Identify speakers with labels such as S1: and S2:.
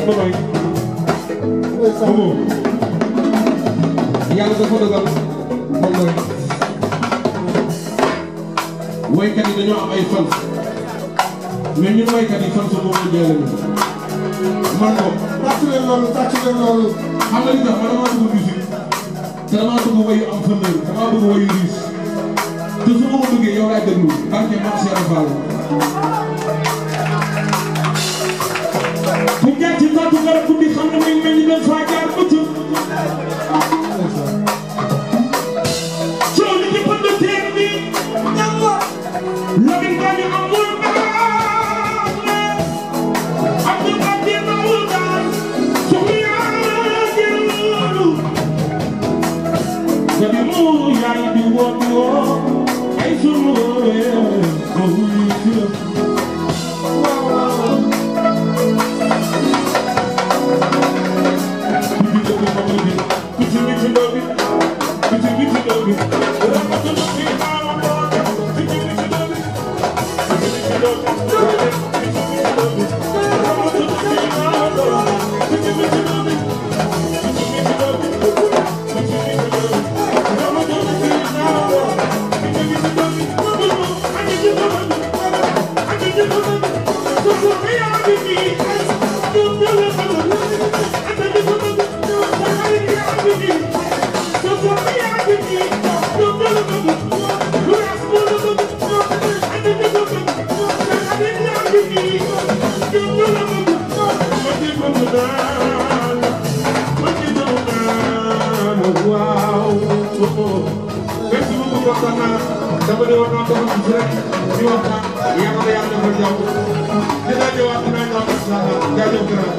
S1: ba doy moom yàlla dafa dogal moom doy woykat yi dañoo am ay fans mais ñun woykat yi fans boobu la jëlee man moom tàcc leen loolu xam nga li tax man damaa bëgg musique te damaa bëgg woyu am fëndër damaa bëgg woyu riis te su ma ko bëggee yow laay déglu barke Mame Cheikh Fall ku jaar ci taatu garab guddi xam ne muy mel ni dañ faa jaar bëcc coow li ci pënd teer bi labin gaa ñu amul baax am ñu baax di amul daal soxla jëloolu nga di mu yaay di woo ay sunu ma wuyu si la dama ne war naa ko mën ci rek di waxtaan yàlla na yàlla defal jàmm dinaa ñëwaat dinaa ñëwaat incha allah jaajëf grand.